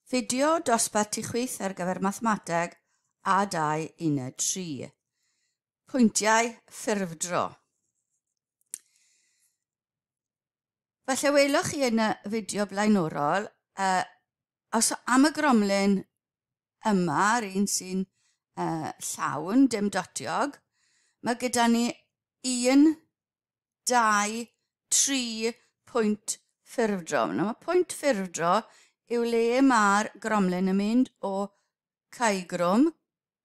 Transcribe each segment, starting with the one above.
Fideo dosbarth ti chwith ar gyfer Mathemateg A2 Uned 3. Pwyntiau ffurfdro. Falle welwch chi yn y fideo blaenorol, os am y gromlin yma, yr un sy'n llawn, dim dotiog, mae gyda ni 1, 2, 3 pwynt ffurfdro. Nawr mae pwynt ffurfdro yw le mae'r gromlin yn mynd o ceugrwm,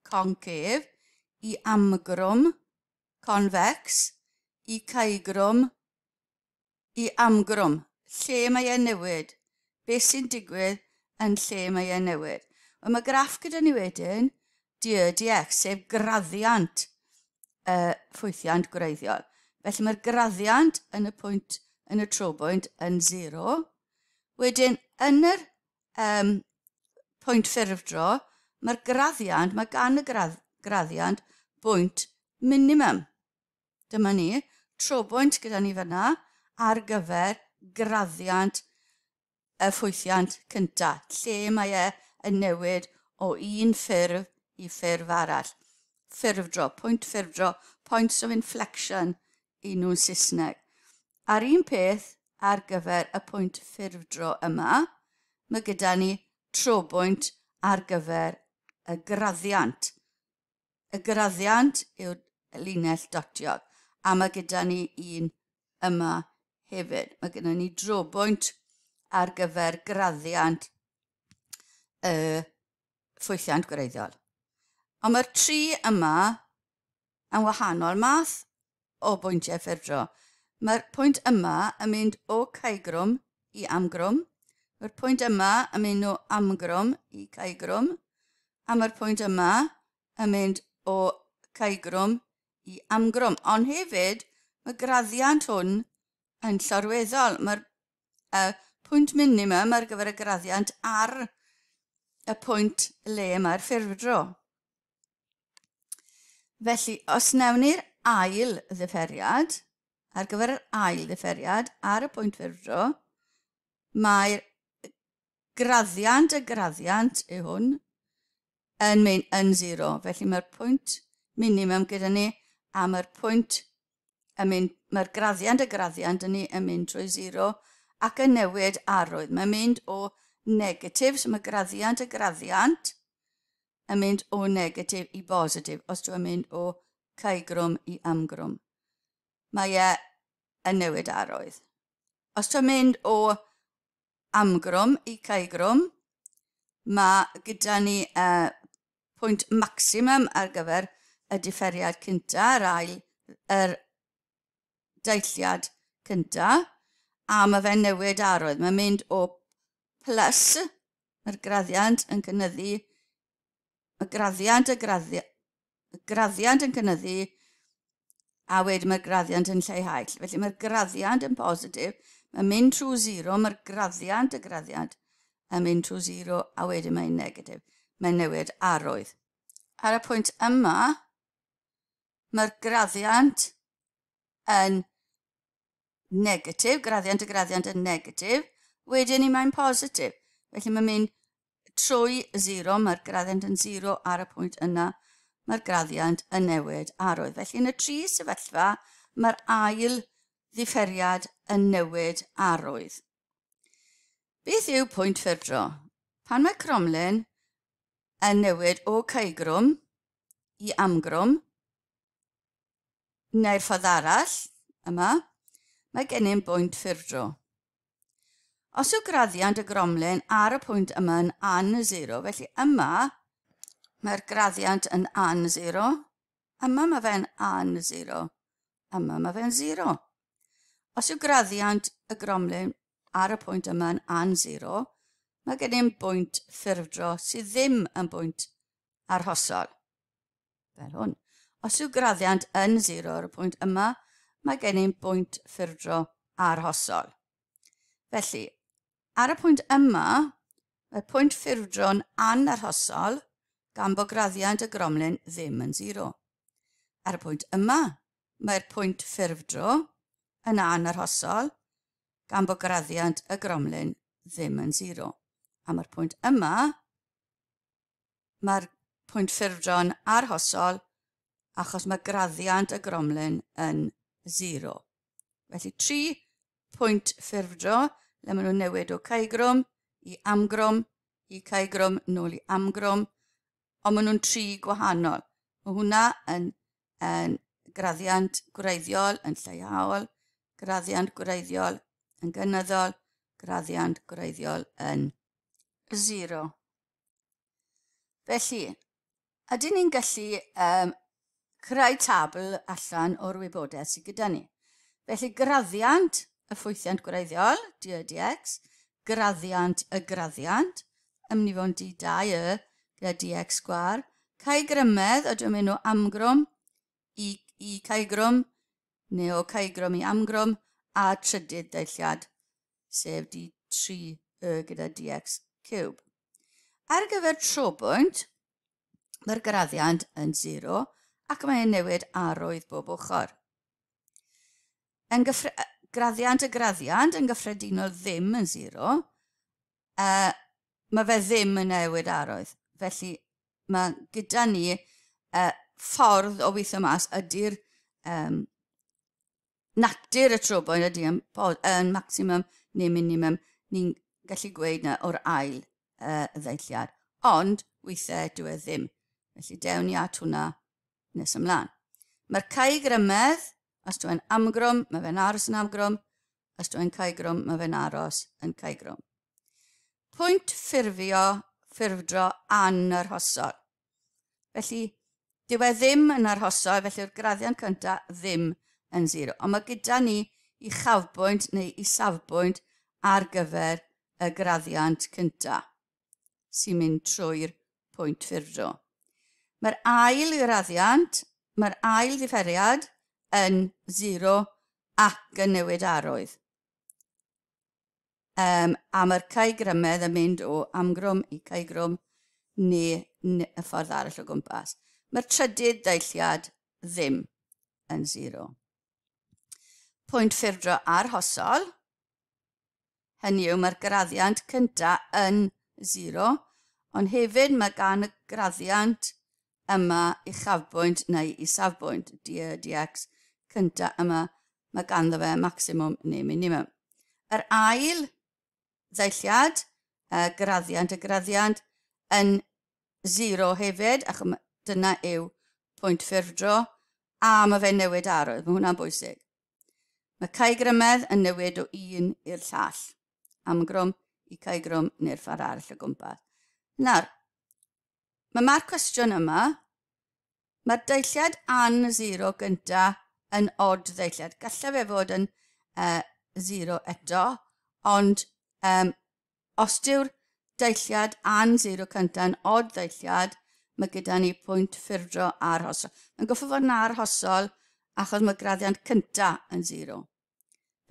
concave, i amgrwm, convex, i ceugrwm, i amgrwm. Lle mae e'n newid? Beth sy'n digwydd yn lle mae e'n newid? Wel, mae graff gyda ni wedyn, dy dx, sef graddiant y ffwythiant gwreiddiol. Felly mae'r graddiant yn y pwynt, yn y trobwynt yn 0. Wedyn, yn yr pwynt ffurfdro, mae'r graddiant, mae gan y graddiant bwynt minimum. Dyma ni, trobwynt gyda ni fyna ar gyfer graddiant y ffwythiant cynta, lle mae e yn newid o un ffurf i ffurf arall. Ffurfdro, pwynt ffurfdro, points of inflection i nhw'n Saesneg. A'r un peth ar gyfer y pwynt ffurfdro yma, mae gyda ni trobwynt ar gyfer y graddiant. Y graddiant yw'r linell dotiog, a mae gyda ni un yma hefyd. Mae gyda ni drobwynt ar gyfer graddiant y ffwythiant gwreiddiol. Ond mae'r tri yma yn wahanol math o bwyntiau ffurfdro. Mae'r pwynt yma yn mynd o ceugrwm i amgrwm. Mae'r pwynt yma yn mynd o amgrwm i ceugrwm. A mae'r pwynt yma yn mynd o ceugrwm i amgrwm. Ond hefyd, mae graddiant hwn yn llorweddol. Mae'r pwynt minimum ar gyfer y graddiant ar y pwynt le mae'r ffurfdro. Felly, os wnawn ni'r ail ddifferiad, ar gyfer yr ail ddifferiad ar y pwynt ffurfdro, mae'r graddiant y graddiant yw hwn yn mynd yn 0. Felly mae'r pwynt minimum gyda ni a mae'r pwynt yn mynd, mae'r graddiant y graddiant yn ni yn mynd trwy 0 ac yn newid arwydd. Mae'n mynd o negatif, so mae graddiant y graddiant yn mynd o negatif i bositif, os dwi'n mynd o ceugrwm i amgrwm. Mae e yn newid arwydd. Os dwi'n mynd o amgrwm i ceugrwm, mae gyda ni pwynt maximum ar gyfer y differiad cynta, yr ail, yr deilliad cynta, a mae fe'n newid arwydd. Mae'n mynd o plus, mae'r graddiant yn cynyddu, mae graddiant y graddiant yn cynyddu, a wedyn mae'r graddiant yn lleihau. Felly mae'r graddiant yn positif, mae'n mynd trwy 0, mae'r graddiant y graddiant yn mynd trwy 0, a wedyn mae'n negatif. Mae'n newid arwydd. Ar y pwynt yma, mae'r graddiant yn negatif, graddiant y graddiant yn negatif, wedyn ni mae'n positif. Felly mae'n mynd trwy 0, mae'r graddiant yn 0 ar y pwynt yna, mae'r graddiant yn newid arwydd. Felly yn y tri sefyllfa, mae'r ail ddifferiad yn newid arwydd. Beth yw pwynt ffurfdro? Pan mae cromlin yn newid o ceugrwm i amgrwm, neu'r ffordd arall, yma, mae gennym bwynt ffurfdro. Os yw graddiant y gromlin ar y pwynt yma yn an-0, felly yma mae'r graddiant yn an-0, yma mae fe'n an-0, yma mae fe'n 0. Os yw graddiant y gromlin ar y pwynt yma yn an-0, mae gennym bwynt ffurfdro sydd ddim yn bwynt arhosol. Fel hwn. Os yw graddiant yn 0 ar y pwynt yma, mae gennym bwynt ffurfdro arhosol. Felly, ar y pwynt yma, mae pwynt ffurfdro'n anarhosol gan bod graddiant y gromlin ddim yn 0. Ar y pwynt yma, mae'r pwynt ffurfdro yn anarhosol gan bod graddiant y gromlin ddim yn 0. A mae'r pwynt yma, mae'r pwynt ffurfdro'n arhosol achos mae graddiant y gromlin yn 0. Felly 3 pwynt ffurfdro le maen nhw'n newid o ceugrwm i amgrwm i ceugrwm nôl i amgrwm, ond maen nhw'n tri gwahanol. Mae hwnna yn, yn graddiant gwreiddiol yn lleihaol, graddiant gwreiddiol yn gynyddol, graddiant gwreiddiol yn 0. Felly, ydyn ni'n gallu um, creu tabl allan o'r wybodaeth sydd gyda ni? Felly, graddiant y ffwythiant gwreiddiol, d y dx, graddiant y graddiant, yn mynd i fod yn d2 y gyda dx sgwar, caugrymedd, ydw i'n mynd o amgrwm i, i caugrwm, neu o caugrwm i amgrwm, a trydydd deilliad, sef d3 y gyda dx cube. Ar gyfer trobwynt, mae'r graddiant yn 0 ac mae'n newid arwydd bob ochr. Yn graddiant y graddiant yn gyffredinol ddim yn 0, mae fe ddim yn newid arwydd. Felly mae gyda ni ffordd o weithio mas ydy'r um, natur y trobwynt ydy yn, yn maximum neu minimum, ni'n gallu gweud na o'r ail ddeilliad. Ond weithiau dyw e ddim. Felly dewn ni at hwnna nes ymlaen. Mae'r caugrymedd, os dw e'n amgrwm, mae fe'n aros yn amgrwm. Os dw e'n caugrwm, mae fe'n aros yn caugrwm. Pwynt ffurfio, ffurfdro anarhosol. Felly, dyw e ddim yn arhosol, felly'r graddiant cyntaf ddim yn 0. Ond mae gyda ni uchafbwynt neu isafbwynt ar gyfer y graddiant cyntaf sy'n mynd trwy'r pwynt ffurfdro. Mae'r ail graddiant, mae'r ail ddifferiad yn 0 ac yn newid arwydd. Um, a mae'r caugrymedd yn mynd o amgrwm i caugrwm neu, neu y ffordd arall o gwmpas. Mae'r trydydd deilliad ddim yn 0. Pwynt ffurfdro arhosol. Hynny yw, mae'r graddiant cyntaf yn 0, ond hefyd mae gan y graddiant yma uchafbwynt neu isafbwynt, d dx cyntaf yma, mae ganddo fe maximum neu minimum. Yr ail ddeilliad, y graddiant y graddiant, yn 0 hefyd, ac dyna yw pwynt ffurfdro, a mae fe'n newid arwydd, mae hwnna'n bwysig. Mae caugrymedd yn newid o un i'r llall, amgrwm i caugrwm neu'r ffordd arall o gwmpas. Nawr, mae mae'r cwestiwn yma, mae'r deilliad an 0 gyntaf yn odd ddeilliad. Gallai fe fod yn 0 eto, ond um, os dyw'r deilliad an 0 cyntaf yn odd ddeilliad, mae gyda ni pwynt ffurfdro arhosol. Mae'n goffo fod yn arhosol achos mae graddiant cyntaf yn 0.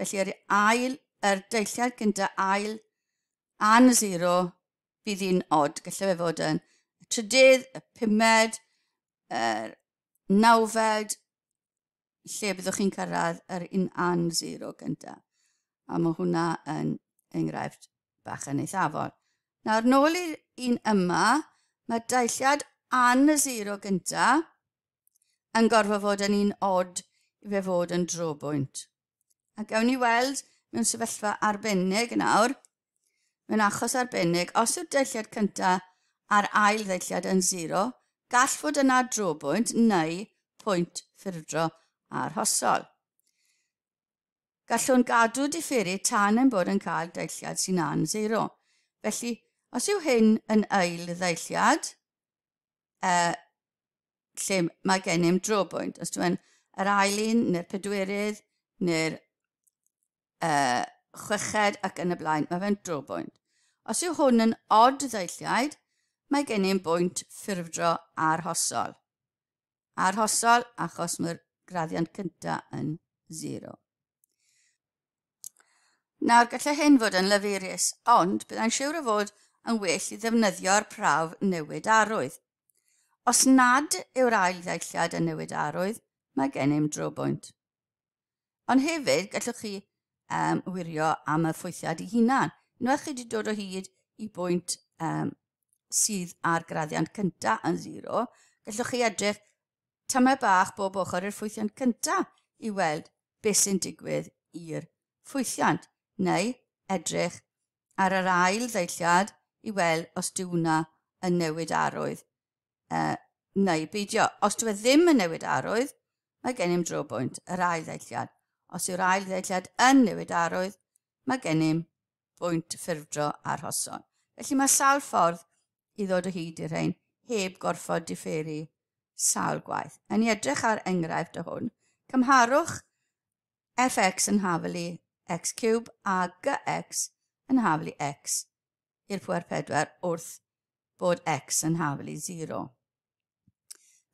Felly yr ail, yr deilliad cyntaf ail an 0 bydd hi'n odd. Gallai fe fod yn y trydydd, y pumed, yr nawfed, lle byddwch chi'n cyrraedd yr un an 0 gyntaf. A mae hwnna yn enghraifft bach yn eithafol. Nawr, nôl i'r un yma, mae deilliad an 0 gyntaf yn gorfod fod yn un odd i fe fod yn drobwynt. A gawn ni weld mewn sefyllfa arbennig nawr, mewn achos arbennig, os yw'r deilliad cyntaf a'r ail ddeilliad yn 0, gall fod yna drobwynt neu pwynt ffurfdro arhosol. Gallwn gadw differu tan ein bod yn cael deilliad sy'n an 0. Felly, os yw hyn yn ail ddeilliad, lle mae gennym drobwynt, os dwi'n yr ail un neu'r pedwerydd neu'r chweched ac yn y blaen, mae fe'n drobwynt. Os yw hwn yn odd ddeilliad, mae gennym bwynt ffurfdro arhosol. Arhosol achos mae'r graddiant cyntaf yn 0. Nawr, gallai hyn fod yn lyfurus, ond byddai'n siŵr o fod yn well i ddefnyddio'r prawf newid arwydd. Os nad yw'r ail ddeilliad yn newid arwydd, mae gennym drobwynt. Ond hefyd, gallwch chi um, wirio am y ffwythiad i hunan. Unwaith chi wedi dod o hyd i bwynt sydd ar graddiant cyntaf yn 0, gallwch chi edrych tamed bach bob ochr i'r ffwythiant cyntaf i weld beth sy'n digwydd i'r ffwythiant, neu edrych ar yr ail ddeilliad i weld os dyw hwnna yn newid arwydd neu beidio. Os dyw e ddim yn newid arwydd, mae gennym drobwynt, yr ail ddeilliad. Os yw'r ail ddeilliad yn newid arwydd, mae gennym bwynt ffurfdro arhosol. Felly mae sawl ffordd i ddod o hyd i'r rhain heb gorfod diferu sawl gwaith. Yn i edrych ar enghraifft o hwn, cymharwch fx yn hafal i x cube a gx yn hafal i x i'r pwer 4 wrth bod x yn hafal i 0.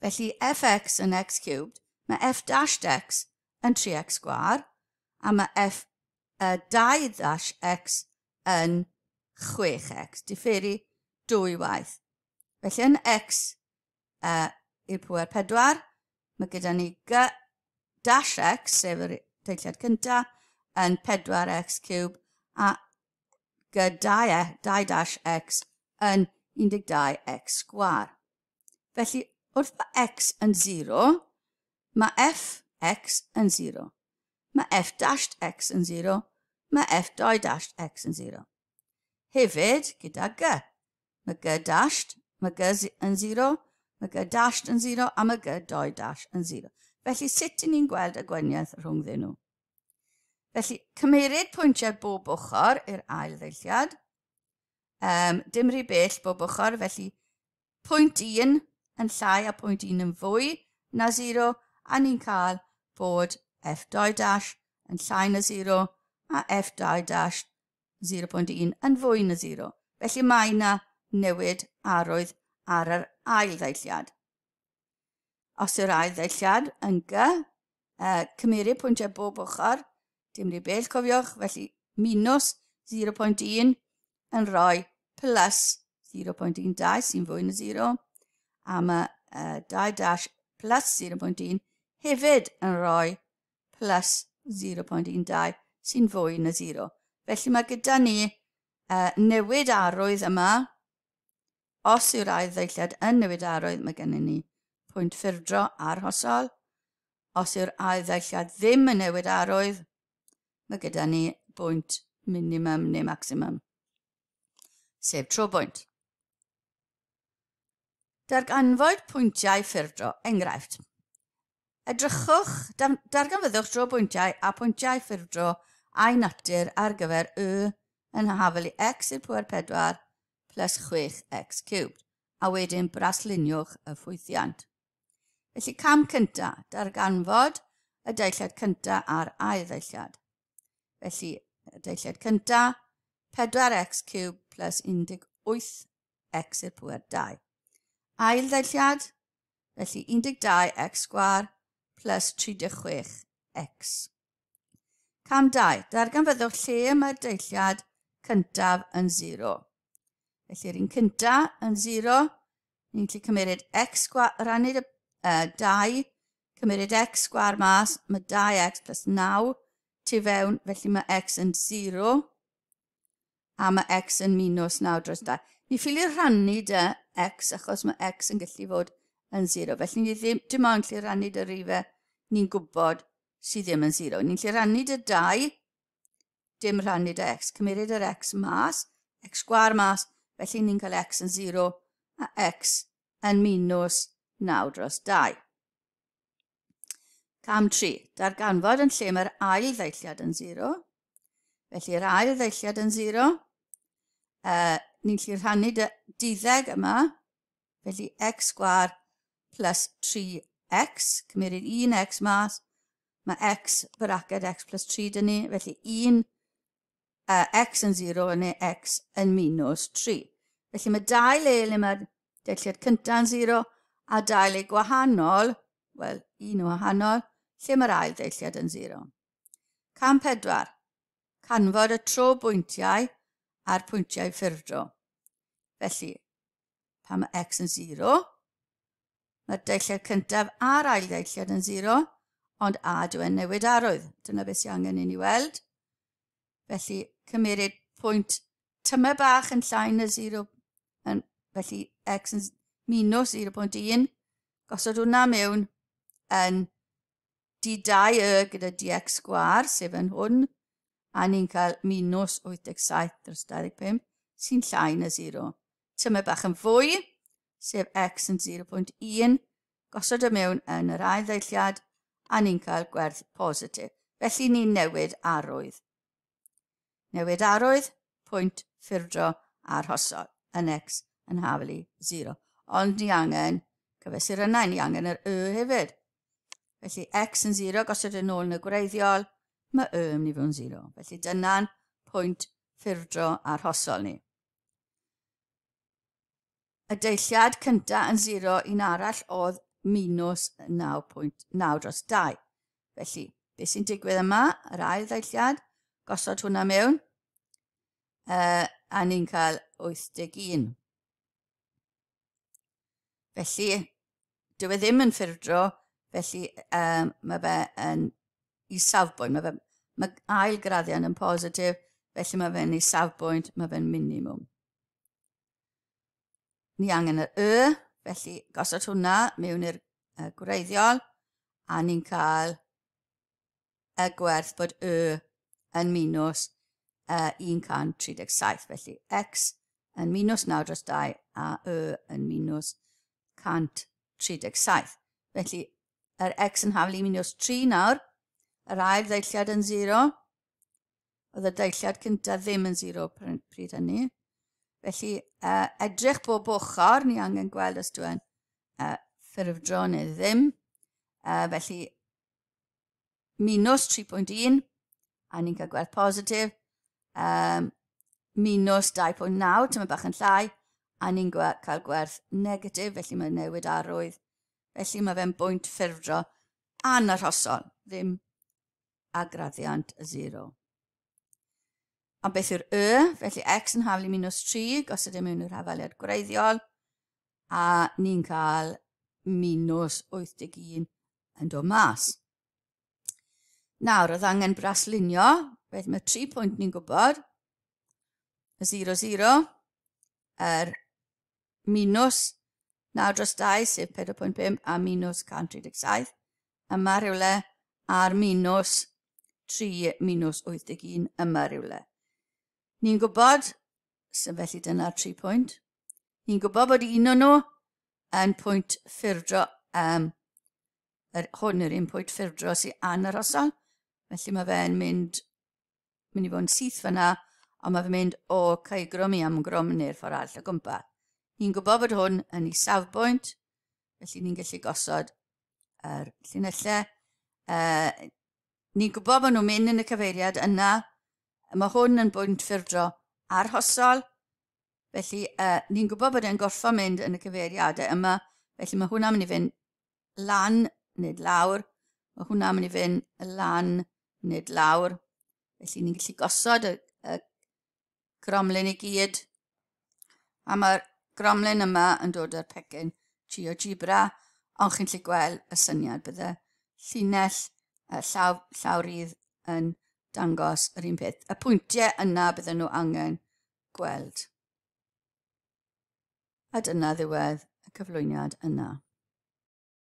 Felly fx yn x cubed, mae f dashed x yn 3x sgwâr, a mae f 2 dash x yn 6x, diferu dwy waith. Felly yn x i'r pwer 4, mae gyda ni g dash x, sef yr deilliad cyntaf, yn 4x cube, a g 2 dash x yn 12x sgwâr. Felly, wrth bod x yn 0, mae fx yn 0. Mae f dashed x yn 0, mae f 2 dashed x yn 0. Hefyd, gyda g. Mae g dashed, mae g yn 0, mae g dashed yn 0 a mae g 2 dash yn 0. Felly, sut ydyn ni'n gweld y gwahaniaeth rhwngddyn nhw? Felly, cymeryd pwyntiau bob ochr i'r ail ddeilliad. Dim rhy bell bob ochr, felly pwynt 1 yn llai a pwynt 1 yn fwy na 0, a ni'n cael bod f2 dash yn llai na 0 a f2 dash 0.1 yn fwy na 0. Felly mae yna newid arwydd ar yr ail ddeilliad. Os yw'r ail ddeilliad yn g, cymeru pwyntiau bob ochr, dim rhy bell cofiwch, felly minus 0.1 yn rhoi plus 0.12 sy'n fwy na 0, a mae 2 dash plus 0.1 hefyd yn rhoi plus 0.12 sy'n fwy na 0. Felly mae gyda ni newid arwydd yma. Os yw'r ail ddeilliad yn newid arwydd, mae gennym ni pwynt ffurfdro arhosol. Os yw'r ail ddeilliad ddim yn newid arwydd, mae gyda ni bwynt minimum neu maximum, sef trobwynt. Darganfod pwyntiau ffurfdro, enghraifft. Edrychwch, darganfyddwch drobwyntiau a pwyntiau ffurfdro a'i natur ar gyfer y yn hafal i x i'r pwer 4 plus 6x cubed, a wedyn brasluniwch y ffwythiant. Felly cam cyntaf, darganfod y deilliad cyntaf a'r ail ddeilliad. Felly, y deilliad cyntaf, 4x cubed plus 18x i'r pwer 2. Ail ddeilliad, felly 12x sgwâr plus 36x. Cam 2, darganfyddwch lle mae'r deilliad cyntaf yn 0. Felly'r un cyntaf yn 0, ni'n gallu cymryd x sgwâr, rannu 2, cymryd x sgwâr mas, mae 2x plus 9 tu fewn, felly mae x yn 0, a mae x yn minus 9 dros 2. Ni ffili rhannu dy x achos mae x yn gallu fod yn 0. Felly ni ddim, dim ond gallu rhannu dy rifau ni'n gwybod sydd ddim yn 0. Ni'n gallu rhannu dy 2, dim rhannu dy x. Cymryd yr x mas, x sgwâr mas, felly ni'n cael x yn 0 a x yn minus 9 dros 2. Cam 3. Darganfod yn lle mae'r ail ddeilliad yn 0. Felly yr ail ddeilliad yn 0. Ni'n gallu rhannu 12 yma, felly x sgwâr plus 3x, cymryd 1x mas, mae x braced x plus 3 dyn ni, felly 1 x yn 0 neu x yn minus 3. Felly mae dau le le mae'r deilliad cyntaf yn 0 a dau le gwahanol, wel, un wahanol, lle mae'r ail ddeilliad yn 0. Cam 4. Canfod y trobwyntiau a'r pwyntiau ffurfdro. Felly, pan mae x yn 0, mae'r deilliad cyntaf a'r ail ddeilliad yn 0, ond a dyw e'n newid arwydd. Dyna beth sy'n angen i ni weld. Felly, cymeryd pwynt Tyma bach yn llai na 0, yn, felly x yn minus 0.1, gosod hwnna mewn yn d2y gyda dx sgwar, sef yn hwn, a ni'n cael minus 87 dros 25, sy'n llai na 0. Tyma bach yn fwy, sef x yn 0.1, gosod y mewn yn yr ail ddeilliad, a ni'n cael gwerth positif. Felly ni'n newid arwydd. Newid arwydd, pwynt ffurfdro arhosol, yn x yn hafel i 0. Ond ni angen cyfesurynnau, ni angen yr y hefyd. Felly x yn 0, gosod yn ôl yn y gwreiddiol, mae y yn mynd i fod yn 0. Felly dyna'n pwynt ffurfdro arhosol ni. Y deilliad cyntaf yn 0, un arall oedd minus 9.9 dros 2. Felly, beth sy'n digwydd yma, yr ail ddeilliad, gosod hwnna mewn, a ni'n cael 81. Felly, dyw e ddim yn ffurfdro, felly mae fe yn i safbwynt. Mae, fe, mae ail graddiant yn positif, felly mae fe'n ei safbwynt, mae fe'n minimum. Ni angen yr y, felly gosod hwnna mewn i'r gwreiddiol, a ni'n cael y gwerth bod y yn minus 137. Felly x yn minus 9 dros 2 a y yn minus 137. Felly yr x yn haflu minus 3 nawr, yr ail ddeilliad yn 0. Oedd y deilliad cyntaf ddim yn 0 pryd hynny. Felly, edrych bob ochr, ni angen gweld os dwi'n ffurfdro neu ddim. Felly, minus 3.1, a ni'n cael gwerth positif. Minus 2.9, tyma bach yn llai, a ni'n cael gwerth negatif, felly mae'n newid arwydd. Felly mae fe'n bwynt ffurfdro anarhosol, ddim a graddiant y 0. Ond beth yw'r y? Felly x yn haflu minus 3, gosod e mewn i'r hafaliad gwreiddiol, a ni'n cael minus 81 yn dod mas. Nawr, oedd angen braslunio, felly mae 3 pwynt ni'n gwybod, y 0, 0, yr minus 9 dros 2, sef 4.5, a minus 137, yma rhywle, a'r minus 3 minus 81 yma rhywle. Ni'n gwybod, so felly dyna'r 3 pwynt, ni'n gwybod bod un o'n nhw yn pwynt ffurfdro, hwn yw'r un pwynt ffurfdro sy'n anarhosol, felly mae fe'n mynd i fod yn syth fyna, ond mae fe'n mynd o caegrwm i amgrwm neu'r ffordd arall o gwmpas. Ni'n gwybod bod hwn yn ei safbwynt, felly ni'n gallu gosod yr llinellau. Ni'n gwybod bod nhw'n mynd yn y cyfeiriad yna. Mae hwn yn bwynt ffurfdro arhosol, felly ni'n gwybod bod e'n gorffo mynd yn y cyfeiriadau yma, felly mae hwnna'n mynd i fynd lan, nid lawr. Mae hwnna'n mynd i fynd lan, nid lawr. Felly ni'n gallu gosod y gromlin i gyd. A mae'r gromlin yma yn dod o'r pecyn GeoGebra, ond chi'n gallu gweld y syniad bydde llinell llawrydd yn dangos yr un peth. Y pwyntiau yna bydden nhw angen gweld. A dyna ddiwedd y cyflwyniad yna.